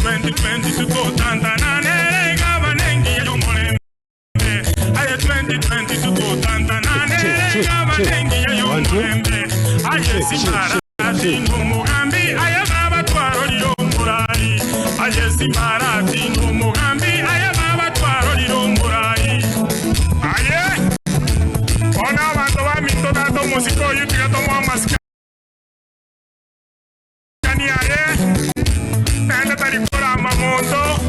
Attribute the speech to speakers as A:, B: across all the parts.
A: 2020 tutotantana nerega banengi yomorembe. Aye 2020 tutotantana nerega banengi yomorembe. Aye simbarati numugambi aye baba twaroriro murai. Aye simbarati numugambi aye baba twaroriro murai. Aye ona abantu baminto tato musiko yutiga tomwa masikani aye naenda tarikora amamoto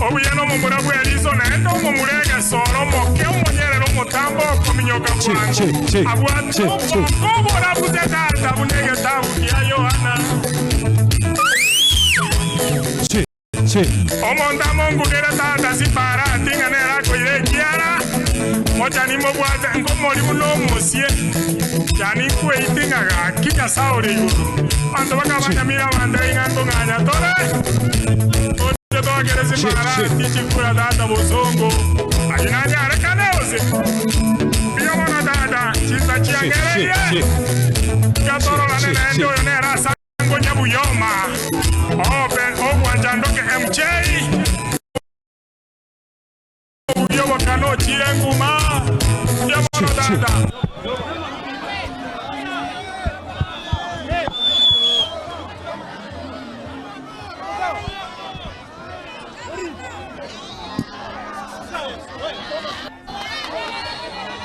A: obuyano mumura bweriso naenda omumurege soro moke omonyerero omotambo okominyoka bwango abwate obongo burabuze tata bunege tabu kia Yohana omonda mongugera tata sipara tinganera koire kiara mochani mobwate ngomori buno omosie yani kweitingaga kinya saore iguru bantu bakabanyamira abanto ing'a nkong'anya tore oche twakere sipara tichikura tata bosongo aginanyarekane ose biyo tata chinsa chiangererie gatororane naende oyo nera asango nyabuyoma obe ogwanjandoke MJ uyobokano chire nguma yamono tata.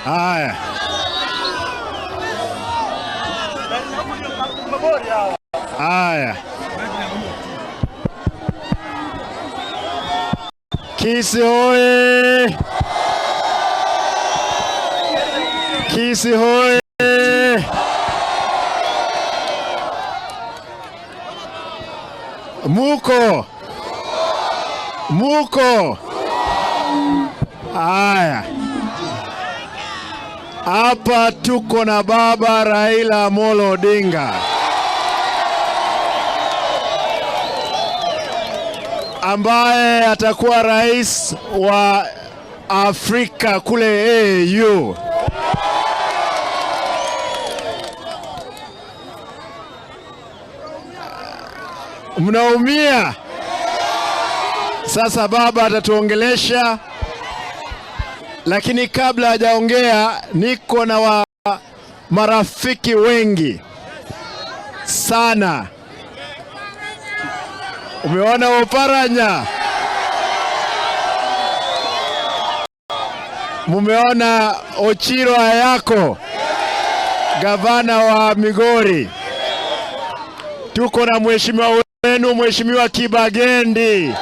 B: Haya. Haya. Kisii hoye! Kisii hoye! Muko? Muko? Haya. Hapa tuko na baba Raila Amolo Odinga ambaye atakuwa rais wa Afrika kule AU. Mnaumia? Sasa baba atatuongelesha, lakini kabla hajaongea niko na marafiki wengi sana. Umeona Oparanya? Mumeona Ochiro Ayako, gavana wa Migori. Tuko na mheshimiwa wenu, Mheshimiwa Kibagendi.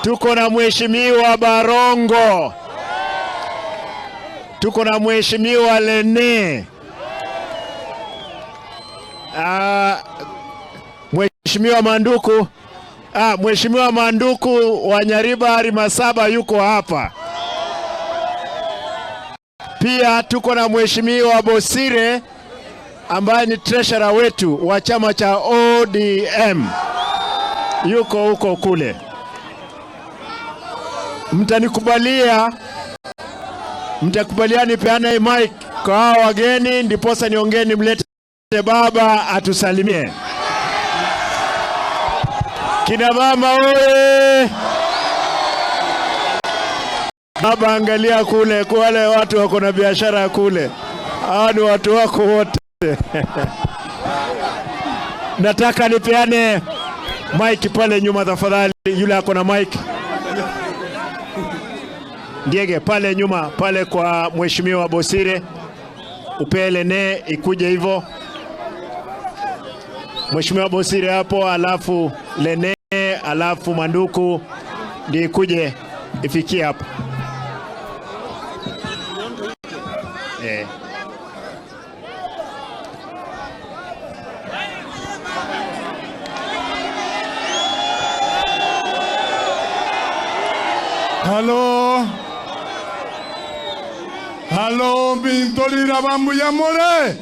B: Tuko na Mheshimiwa Barongo. Tuko na Mheshimiwa Lene. Mheshimiwa Manduku. Mheshimiwa Manduku wa Nyaribari Masaba yuko hapa. Pia tuko na Mheshimiwa Bosire ambaye ni treasurer wetu wa chama cha ODM. Yuko huko kule. Mtanikubalia, mtakubalia nipeane mic kwa hao wageni ndiposa niongee nimlete baba atusalimie. Kina mama oye! Baba angalia kule, kwa wale watu wako na biashara kule. Hao ni watu wako wote. Nataka nipeane mic pale nyuma tafadhali, yule ako na mic. Ndiege pale nyuma pale kwa Mheshimiwa Bosire. Upele ne ikuje hivyo. Mheshimiwa Bosire hapo, alafu Lene, alafu Manduku ndiye ikuje ifikie hapo.
C: Halo. Halo, Mintolira Bambu ya More.